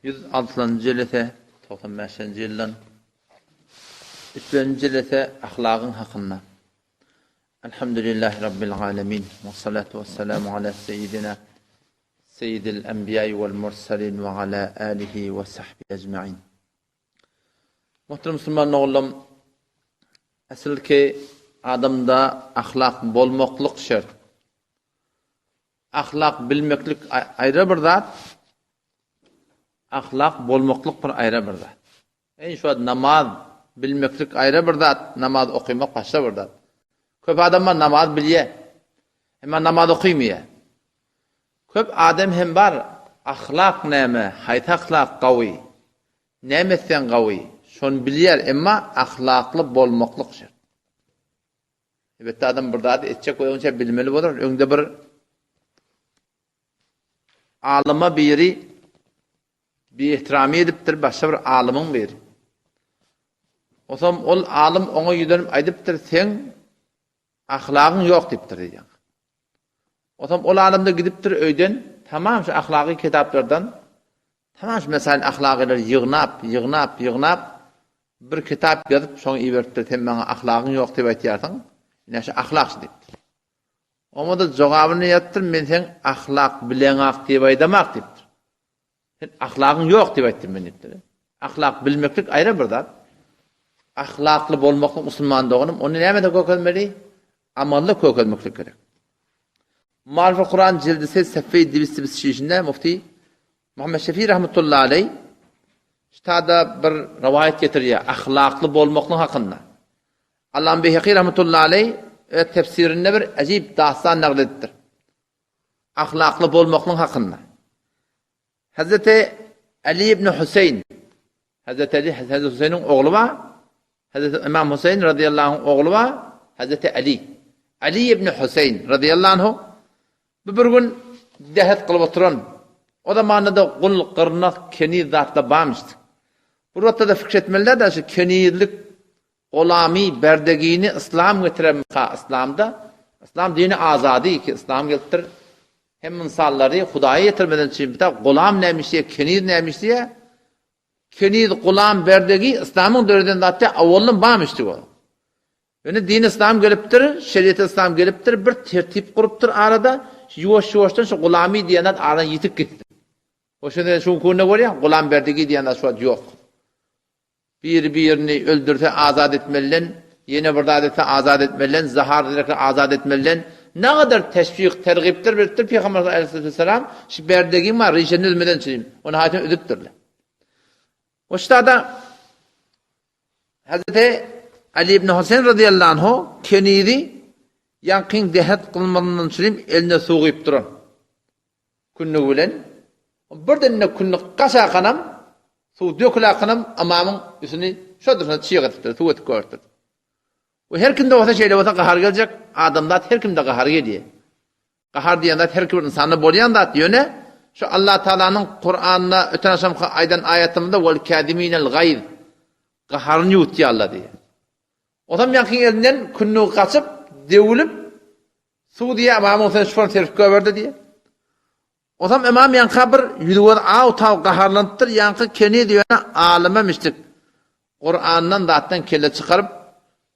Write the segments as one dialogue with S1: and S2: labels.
S1: 106-njy jelese, 95-nji ýyldan. Üçlenji jelese ahlagyň hakynda. Elhamdülillahi Rabbil alemin. We salatu we selamu ala seýidina seýidil enbiýai wal mursalin we ala alihi we sahbihi ecmain. Muhterem musulman doganlarym, asylky adamda ahlak bolmaklyk şert. Ahlak bilmeklik aýra bir zat, ahlak bolmaklyk bir aýra bir zat. Eý şu wagt namaz bilmeklik aýra bir zat, namaz okymak başga bir zat. Köp adamlar namaz bilýär, emma namaz okymýar. Köp adam hem bar, ahlak näme, haýsy ahlak gawy, näme etseň gawy, şony bilýär, emma ahlakly bolmaklyk şert. Elbetde adam bir zady etjek bolýança bilmeli bolar. Öňde bir alyma biri biehtirami edipdir, başga bir alymyň biri. Osam ol alym oňa ýüzlenip aýdypdyr, seň ahlagyň ýok diýipdir diýýär. Osam ol alym-da gidipdir öýden tamam şu ahlagy kitaplardan tamam şu mesail ahlagylary ýygnap, ýygnap, ýygnap bir kitap ýazyp şoňa iberipdir, sen maňa ahlagyň ýok diýip aýtýarsyň, ine şu ahlak şu diýipdir. Oňa-da jogabyny ýazypdyr, men seň ahlak bileňak diýip aýdamak diýipdir. Sen ahlagyň ýok diýip aýtdym men diýipdir. Ahlak bilmeklik aýra bir zat. Ahlakly bolmaklyk musulman doganym, ony nämede görkezmeli? Amalda görkezmeklik gerek. Mariful Kuran jildi ses sefeý dibis dibis şişinde mufti Muhammed Şefi rahmetullahi aleý ştada bir rowaýat getirýär ahlakly bolmaklyk hakynda. Allam Beýheki rahmetullahi aleý öz tefsirinde bir ajib dastan nagl edipdir. Ahlakly bolmaklyk hakynda. Hazreti Ali ibn Huseýn, Hazreti Ali, Hazreti Huseýniň ogly bar. Hazreti Imam Huseýn radıyallahu anh ogly bar. Hazreti Ali. Ali ibn Huseýn radıyallahu anhu bu bir gün dehet kylyp oturan. O zamanda gul, gyrnak, keniz zatlar barmyşdy. Bu wagtda da fikir etmeliler de şu kenizlik Golamy, berdegini yslam getiremika yslamda? Yslam dini azady ki yslam gelipdir. Hem ynsanlary Hudaýa ýetirmeden üçin bir gulam näme işleýär, keniz näme işleýär? Keniz, gulam, berdegi yslamyň döreden zat däl, awaldan barmyşdy o. Ýöne din yslam gelipdir, şeriat yslam gelipdir, bir tertip gurupdyr arada, ýuwaş-ýuwaşdan şu gulamy diýen zat aradan ýitip gitdi. O şonda şu günde görýän, gulam berdegi diýen zat şu wagt ýok. Biri-birini öldürse azat etmeliden, ýene bir zat etse azat etmeliden, zahar zereki azat etmeliden, nagadar teşwik, tergipler beripdir Pygamber aleyhissalatu şu berdegin bar, rişeni üzmeden çynym. Ony haýsy üzüpdirler. O ştada Hazreti Ali ibn Huseýn radıyallahu anhu kenizi ýaňkyň dehet kylmazyndan çynym eline suw guýup duran. Kündügi bilen birden-de kündük gaçakanam, suw dökülakanam ymamyň üstüni şo durşuna çyg edipdir, suw edip goýberipdir. We her kimde bolsa şeýle bolsa gahar geljek, adamzat her kimde gahar gelýär. Gahar diýen zat her bir ynsanda bolýan zat, ýöne şu Allah Taalanyň Kuranda öten agşamky aýdan aýatymyzda wal kaziminel gaýz gaharyny ýuwutýarlar diýýär. Onam ýaňkyň elinden kündügi gaçyp, döwülip, Suw diýýär, ymamyň üstüne şuny serpip goýberdi diýýär. Onsoň ymam ýaňka bir ýüzi-gözi aw-taw gaharlanypdyr, ýaňky keniz ýöne alyma mişdik. Kurandan zatdan kelle çykaryp,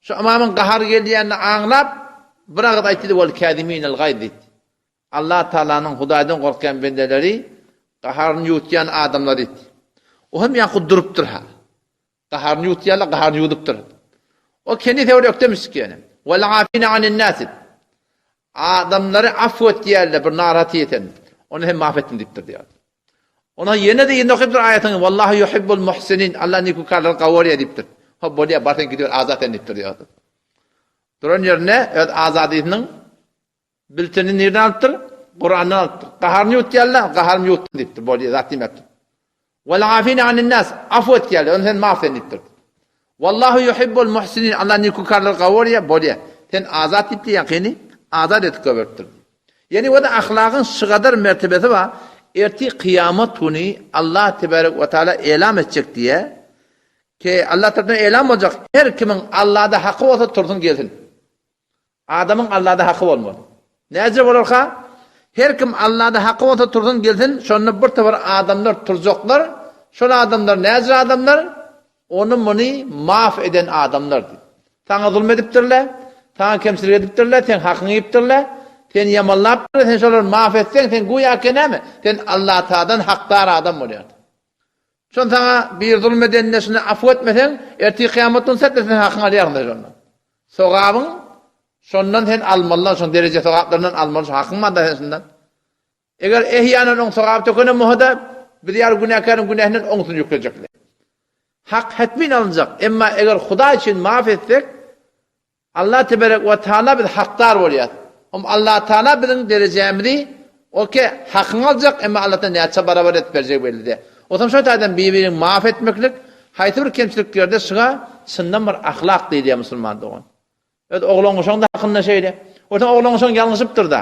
S1: şu ymamyň gahary gelýänini aňlap, bir agyz aýtdy diýdi, Wal käziminel gaýz diýdi. Allah Tagalanyň Hudaýdan gorkýan bendeleri gaharyny ýuwutýan adamlar diýdi. O hem ýaňky durupdyr-ha. Gaharyny ýuwutýarlar, gaharyny ýuwdupdyr. O kendi sewre ökdemişik ýöne. Wal afina anin nas. Adamlary afw etýärler bir narahat ýeten. Ony hem maf etdim diýipdir diýýär. Ona ýene de ýene okypdyr aýatyny. Wallahu yuhibbul muhsinin. Allah nikukarlary gawy görýär diýipdir. Hop bolýar, bar sen gidiber azat sen diýipdir diýýär. Duran ýerine öz azadysynyň Biltini nirden alypdyr? Kurandan alypdyr. Gaharyny ýuwutýarlar, gaharymy ýuwutdym diýipdir. Bolýar, zat diýmepdir. Wal afina anin nas, afw etýärler, ony sen maaf sen diýipdir. Wallahu yuhibbul muhsinin, Allah nikukarlary gawy görýär, bolýar. Sen azat diýipdir, ýaňkyny azat edip goýberipdir. Ýani o-da ahlagyň şygadar mertebesi bar. Ertir kyýamat güni Allah tebarek we taala elam etjek diýýär. Ki Allah tarapyndan elam boljak, her kimiň Allahda haky bolsa tursun gelsin. Adamyň Allada haky bolmaly. Näce bolarka? Her kim Allada haky bolsa tursun gelsin, şonda bir topar adamlar turjaklar. Şol adamlar näjür adamlar? Ony-muny maaf eden adamlar diýip. Saňa zulum edipdirler, saňa kemçilik edipdirler, seň hakyňy iýipdirler, seni ýamanlapdyrlar, sen şolary maaf etseň, sen güýäki näme? Sen Allatagaladan hakdar adam bolýarsyň. Şon saňa bir zulum edende şuny afu etmeseň, ertir kyýamat gün sen sen hakyňy alýarsyň şondan. Sogabyň şondan sen almalydan, şoň dereje sogaplaryndan almaly, şo hakyň bar-da sen şundan. Eger ehýanan oň sogaby tökenem bolsa-da, biz ýaly günäkäriň günäsinden oňusyny ýüklejekler. Hak hetmin alynjak. Emma eger Hudaý üçin maaf etsek, Allah teberek we taala biz hakdar bolýas. Hem Allah taala biziň derejämizi oke hakyňy aljak, emma Allah taala näçe barabar edip berjegi belli däl. Otam şo taýdan bir-birini maaf etmeklik haýsy bir kemçiliklerde şyga çyndan bir ahlak diýilýär musulman dogan. Öz oglan-uşagyň-da hakynda şeýle. Onsoň oglan-uşagyň ýalňyşypdyr-da.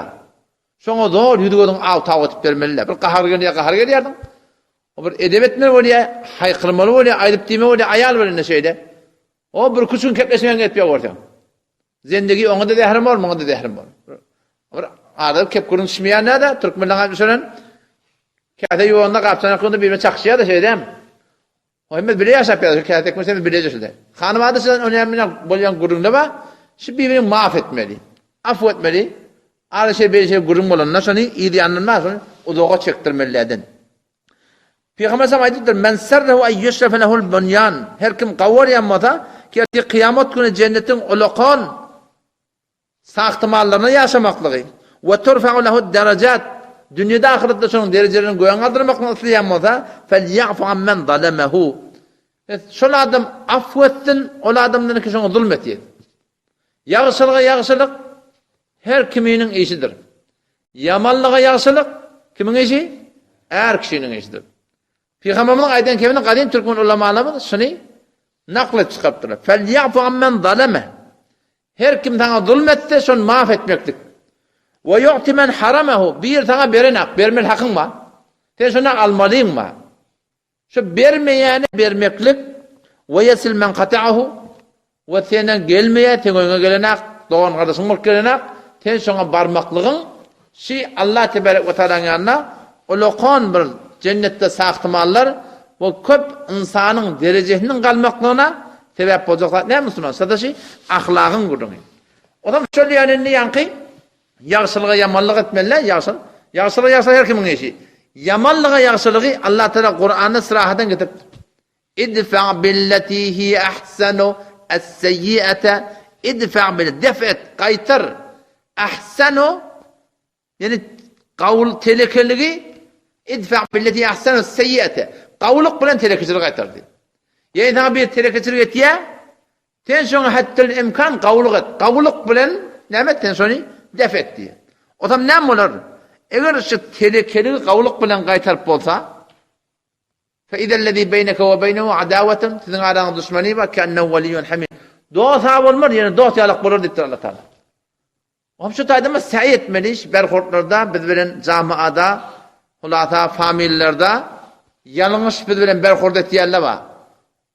S1: Şoňa zor ýüz-gözüň aw-taw edip bermeli-dä. Bir gahar gelýär, gahar gelýärdiň. O bir edep etmeli bolýar, haýkyrmaly bolýar, aýdyp diýmeli bolýar, aýal bilen-de şeýle. O bir-iki üç gün kepleşmegiň etýär görseň. Zendegi oňa-da zährim bor, muňa-da zährim bor. Bir adam kep gürrüň düşmeýän näde, türkmenleň aýtmyşy bilen käse ýuwanda gapçanak ýuwanda birine çakyşýar-da şeýdämi? O hemme bile ýaşap ýazyr, şu käse ekmek hemme bileje şuda. Hanym adaşydan onýan bilen bolýan gürrüňde bar. Şu birbirini maaf etmeli. Afu etmeli. Ara şey beýle şey gürrüň bolanda şony yz ýanyndan bar şony uzaga çekdirmelilerden. Pygamber sallam aýdypdyr, Men serrehu en ýeşrefe lehul bunýan. Her kim gawarýan bolsa, ki ertir kyýamat güni jennetiň ulakan Sagtymallaryna ýaşamaklygy, we turfa'u lehu derejat, dünýede ahyretde şonuň derejelerini göge galdyrmaklygyny isleýän bolsa, felýa'fu ammen zalemehu. Şol adam afw etsin, ol adamdan ki şoňa zulm etýär. Ýagşylyga ýagşylyk her kiminiň işidir. Ýamanlyga ýagşylyk kimiň işi? Är kişiniň işidir. Pygamberimiziň aýdan kemini gadym türkmen ulamalarymyz şuny nakl edip çykarypdyrlar. Felýa'fu ammen zaleme. Her kim saňa zulm etse, şony maaf etmeklik. We yu'ti men haramehu, bir saňa beren hak, bermeli hakyň bar. Sen şony almalyň bar. Şu bermeýäne bermeklik, we yesil men kata'ahu, we senden gelmeýär, seň öýüňe gelenak, dogan gardaşyň bolup gelenak, sen şoňa barmaklygyň, şi Allah tebarek we taalaň ýanynda ulakan bir jennetde sagtymallar we köp ynsanyň derejesiniň galmaklygyna sebäp boljak zat näme musulman? Sada şi ahlagyň gürrüňi. Onam şol ýöne indi ýaňky ýagşylyga ýamanlyk etmeli, ýagşy. Ýagşylyga ýagşylyk her kimiň işi. Ýamanlyga ýagşylygy Allah Taala Kuranda syrahadan getiripdir. Idfa billeti hiye ahsanu es-seyyi'ete idfa bil def et, gaýtar. Ahsanu Ýani gawul telekeligi idfa billeti ahsanu seýýete. Gawulyk bilen telekeçiligi gaýtar diýip. Ýani saňa bir telekeçilik etýä, sen şoňa hattel imkan gawulyk et. Gawulyk bilen näme et sen şony def et diýip. O zaman näme bolar? Eger şu telekeligi gawulyk bilen gaýtaryp bolsa, Fe izellezî beýneke we beýnehu adawetun, siziň araňyzda duşmany bar, ke'ennehu weliýun hamim. Dost-a bolmaz, ýöne dost ýalak bolar diýipdir Allah Taala. Hop şu taýda biz säý etmeli iş berhortlarda biz bilen jamaada hulasa famillarda ýalňyş biz bilen berhort etýänler bar.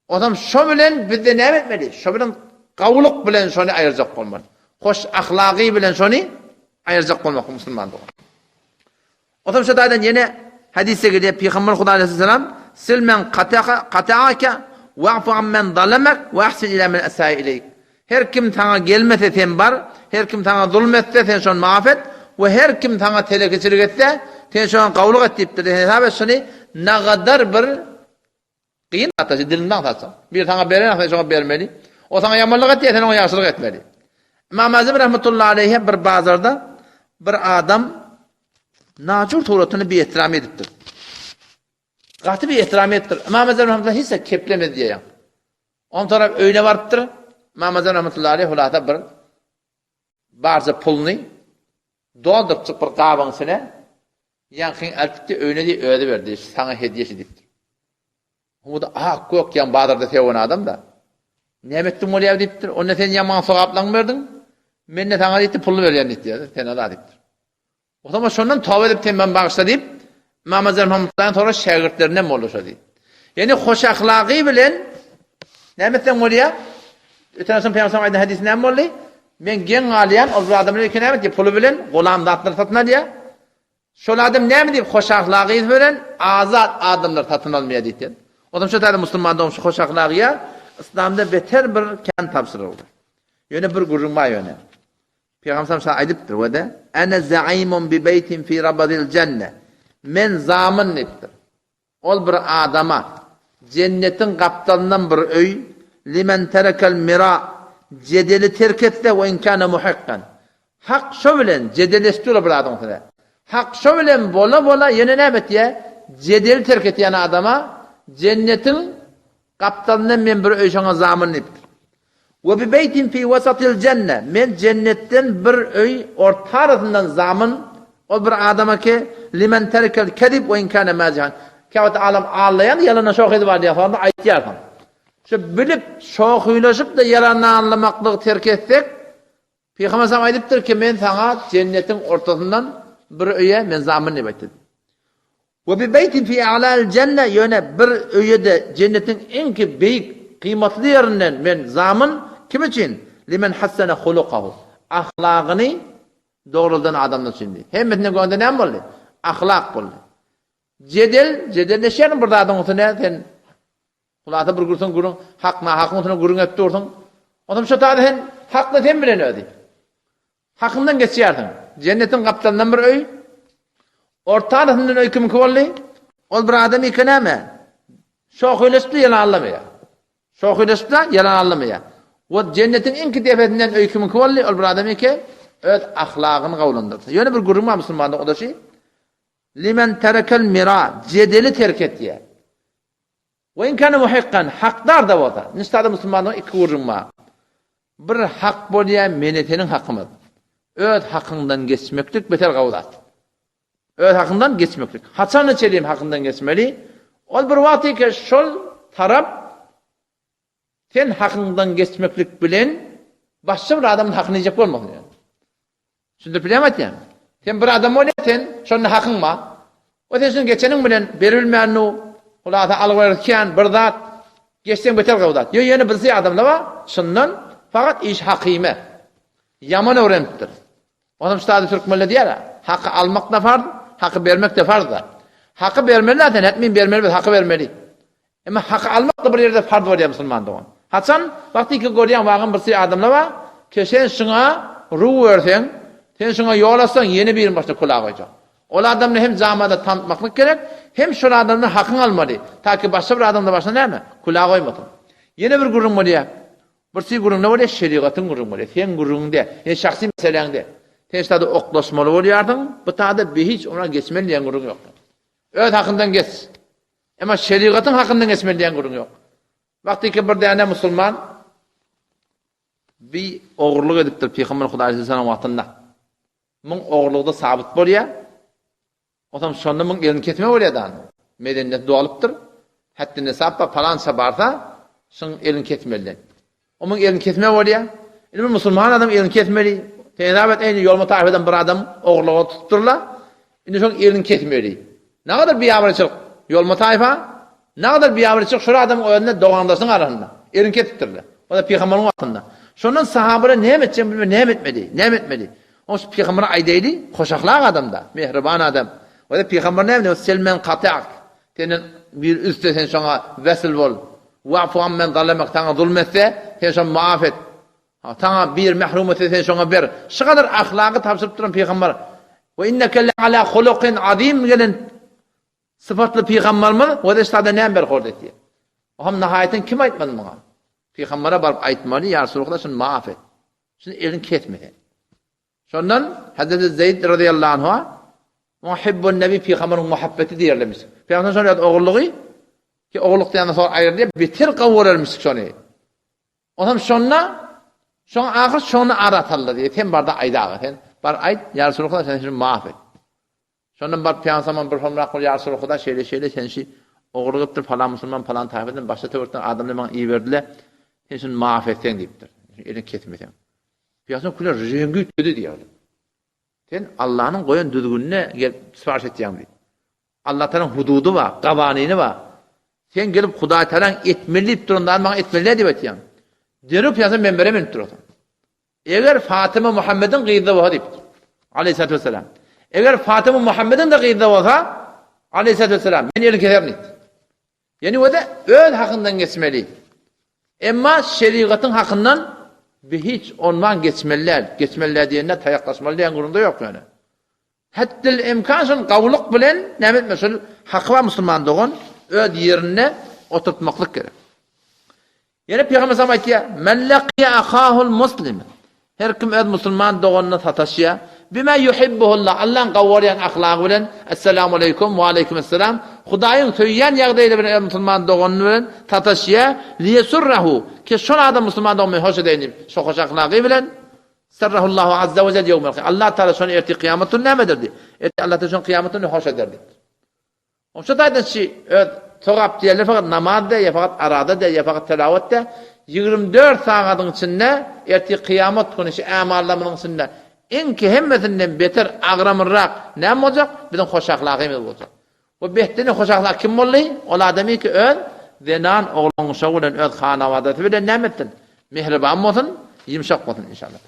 S1: Onam şo bilen bizde näme etmeli? Şo bilen gawulyk bilen şony aýyrjak bolmaly. Hoş ahlagy bilen şony aýyrjak bolmak musulman dogan. Onsoň şu taýdan ýene hadysda gelýär, Pygamber Hudaý aleyhisselam, Sil men kataka kata'aka wa'fu ammen zalamak we ahsin ila men asaa ileýk. Her kim saňa gelmese sen bar, her kim saňa zulm etse sen şony maaf et we her kim saňa telekeçilik etse sen şoňa gawulyk et diýipdir. Hesap et şuny nagadar bir Kyn zat-da, şu diliňden aňsatsaň. Biri saňa beren, sen şoňa bermeli. O saňa ýamanlyk etýär, sen oňa ýagşylyk etmeli. Ymam Azim rahmetullahi aleýhe bir bazarda bir adam najur suratyny biehtiram edipdir. Gaty biehtiram edipdir. Ymam Azim rahmetullahi hiç keplemedi diýýär. Ondan sonra öýüne barypdyr. Ymam Azim rahmetullahi aleýh hulasa bir barja puluny doldurypjyk bir gabyň içine Ýaňkyň eltipdi öýüne diý özi berdi saňa hedýe şi diýipdir. Humuda ak gök ýaň bazarda söwen adam da. Näme etdiň bolýar diýipdir. Onda sen ýa maňa sogaplaňy berdiň. Men-de saňa diýipdir puluny berýän diýipdir. Sen ala diýipdir. O zaman şondan toba edip sen meni bagyşla diýip Imam Azam Hamdani sonra şägirtlerinden boldy şo diýip. Ýani hoş ahlagy bilen näme etseň bolýar? Öten agşam Pygamberimiz aýdan hadysy näme boldy? Men geň galýan, ol bir adam eken näme diýip puly bilen gulam zatlary satyn alýar. Şol adam näme diýip hoş ahlagy bilen azat adamlar satyn almaýar diýdi. Ondan şu taýda musulman dogan şu hoş ahlagyýa yslamda beter bir kän tabşyryk. Ýöne bir gürrüň bar ýöne. Pygamber sallallahu aýdypdyr we de Ene zaimun bi beýtin fi rabadil jenne. Men zamyn diýipdir. Ol bir adama, Jennetiň gapdalyndan bir öý, limen terekel mira, jedeli terk etse, we in kâne muhikkan. Hak şo bilen, jedeleşip dur bir adam size. Hak şo bilen bola-bola ýene näme etýär? Jedeli terk etýän adama, Jennetiň Gapdalyndan men bir öý şoňa zamyn diýipdir. We bi beýtin fi wasatil jenne, men jennetden bir öý orta arasyndan zamyn, ol bir adama ki, limen terekel kezib we in kâne mazihan. Käwagt adam aldaýan ýalana şoh edip alýar, soňra aýtýarsyň. Şu bilip şohylaşyp-da ýalan aldamaklygy terk etsek, Pygamber sallam aýdypdyr ki, men saňa jennetiň ortasyndan bir öýe men zamyn diýip aýtdy. We bi beýtin fi a'lal jenne ýöne bir öýe-de jennetiň iň ki beýik, gymatly ýerinden men zamyn kim üçin? Limen hassana hulukahu. Ahlagyny dogruldan adamlar üçin diýdi. Hemmesinde göwnde näme boldy? Ahlak boldy. Jedel, jedelleşýärin bir zadyň üstüne sen Hulasa bir gürseň gürrüň, hak nahakyň üstüne gürrüň edip dursuň. Onsoň şo taýda sen hakly sen bilen özi. Hakyňdan geçýärsiň. Jennetiň gapdalyndan bir öý, orta arasyndan öý kimiňki boldy? Ol bir adam eke näme? Şohylaşypdy ýalan aldamaýar. Şohylaşypda ýalan aldamaýar. We jennetiň iňki depesinden öý kimiňki boldy? Ol bir adam eke öz ahlagyny gowulandyrsa. Ýöne bir gürrüň bar musulmanda o da şi. Limen terekel mira, jedeli terk etýär. We in kana muhikkan, hakdar-da bolsa. Indi şu taýda musulmanlaryň iki gürrüň bar. Bir hak bolýar, meni seniň hakymyz. Öz hakyňdan geçmeklik beter gawy zat. Öz hakyňdan geçmeklik. Haçana çenli hakyňdan geçmeli? Ol bir wagt eke şol tarap sen hakyňdan geçmeklik bilen başga bir adamyň hakyny iýjek bolmasyn ýöne. Düşündirip bilýärmi aýtýan? Sen bir adam bolýar sen, şonda hakyň bar. O sen şuny geçeniň bilen berilmän nu, hulasa alyp kän bir zat, geçseň beter gowy zat. Ýo ýöne birsi adamlar bar, şundan fakat iş hakyme. Ýaman öwrenipdir. Onam şu türkmenler diýär, haky almak da farz, haky bermek de farz da. Haky bermeli zaten, hetmin bermeli biz haky bermeli. Emma haky almak-da bir ýerde farz bolýar musulman dogan. Haçan? Wagty ki görýäň wagyn bir syry adamlar bar, ki sen şuňa ruw berseň, sen şuňa ýol açsaň ýene biriniň başyna kula goýjak. Ol adamny hem jamada tanytmaklyk gerek, hem şol adamdan hakyňy almaly, ta ki başga bir adamda başyna näme? Kula goýmasyn. Ýene bir gürrüň bolýar. Bir syry gürrüň ne bolýar? Şerigatyň gürrüňi bolýar. Seň gürrüňiň däl. Seň şahsy meseläň däl. Sen şu tada oklaşmaly bolýarsyň, bu tada behiç oňa geçmeli diýen gürrüň ýok. Öz hakyňdan geç. Emma şerigatyň hakyndan geçmeli diýen gürrüň ýok. Wagtyky bir däne musulman bir ogurlyk edipdir Pygamber Hudaý aleyhisselam wagtynda. Muň ogurlykda sabyt bolýar. Onsoň şonda muň elini kesme bolýar dan. Medeniýet dolypdyr. Hatda nesap bar, palança barsa, şuň elini kesmeli. O muň elini kesme bolýar. Indi bir musulman adam elini kesmeli. Sen hesap et, eýni ýolma taýfadan bir adam ogurlyga tutupdyrlar. Indi şoň elini kesmeli. Nagadar biabraýçylyk ýolma taýfa, nagadar biabraýçylyk şol adamyň özünde dogandaşynyň arasynda. Elini kesipdirler. O da pygamberiň wagtynda. Şondan sahabalar näme etjegini bilmän näme etmeli? Näme etmeli? Oň şu pygambere aýdaýly, hoşahlak adam-da, mähriban adam. O da pygamber näme diýdi? Selmen katak. Senden bir üste sen şoňa wesl bol. Wa'fu ammen zalamak saňa zulm etse, sen şony maaf et. Saňa bir mehrum etse sen şoňa ber. Şu kadar ahlagy tabşyryp duran pygamber. We inneke le ala hulukin azim gelen syfatly pygamberimiz we de şada näme berhord etdi. O hem nahaýatyn kim aýtmady muňa? Pygambere baryp aýtmaly, ýa Resulullah şuny maaf et. Şuny elini kesme sen. Şondan Hazreti Zeyd radıyallahu anhu Muhibbun Nebi pygamberiň muhabbeti diýerlemiş. Pygamber şol ýerde ogullygy ki ogullyk diýende soň aýyrdy, beter gowurarmyş şony. Onam şonda şoň ahyr şony ara saldy diýip, sen barda aýdaga sen bar aýt, ýa Resulullah sen şuny maaf et. Şondan baryp pygamber bir homrak bol ýa Resulullah şeýle şeýle sen şi ogurlyk etdir falan musulman falan taýfadan başga töwerekden adamlar maňa iberdiler. Sen şuny maaf etseň diýipdir. Elini kesmeseň. Pygamber küle reňgi üýtgedi diýýär. Sen Allanyň goýan düzgünine gelip syparyş etýäň diýip. Allatalaň hududy bar, gawanyny bar. Sen gelip Hudaýtalaň etmeli diýip duran zadyny maňa etmeli däl diýip aýtýaň. Derrew pygamber menbere münüp durarsyň. Eger Fatyma Muhammediň gyzy bolsa diýipdir. Aleyhissalatu vesselam. Eger Fatyma Muhammediň de gyzy bolsa, aleyhissalatu vesselam, men elini keserin diýipdir. Ýene wede öz hakyndan geçmeli. Emma şerigatyň hakyndan bi hiç onman geçmeli däl. Geçmeli däl diýende taýaklaşmaly diýen gürrüňde ýok ýöne. Hetdil imkan şol gawulyk bilen näme etme şol haky bar musulman dogan öz ýerinde oturtmaklyk gerek. Ýene Pygamber sallam aýtýar, Men laqiya ahahul muslim. Her kim öz musulman doganyna sataşýar. Bima yuhibbuhullah, Allaň gawy görýän ahlagy bilen, Esselamu aleýkum, we aleýkum esselam. Hudaýyň söýýän ýagdaýlary bilen öz musulman dogany bilen sataşýar. Liyesurrahu, ki şol adam musulman dogan men hoş edeýin diýip, şo hoş ahlagy bilen Sarrahullahu azza we jelle ýewmel Allah Taala şony ertir kyýamat günü näme eder diýip. Ertir Allah Taala şony kyýamat günü hoş eder diýip. Oňa taýdan şi öz sogap diýerler fakat namaz de, ýa fakat arada de, ýa fakat telawat de 24 sagadyň içinde ertir kyýamat günü şi ämallarymyzyň içinde iňki hemmesinden beter agramlyrak näme boljak? Biziň hoş ahlagymyz boljak. Bu behtini hoş ahlak kim boldy? Ol adamy ki öz zenan oglan uşagy bilen öz hanabadasy bilen näme etsin? Mähriban bolsun, ýumşak bolsun inşallah.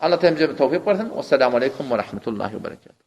S1: Allah hemmämize towfyk bersin. Wessalamu aleýkum we rahmetullahi we berekatuh.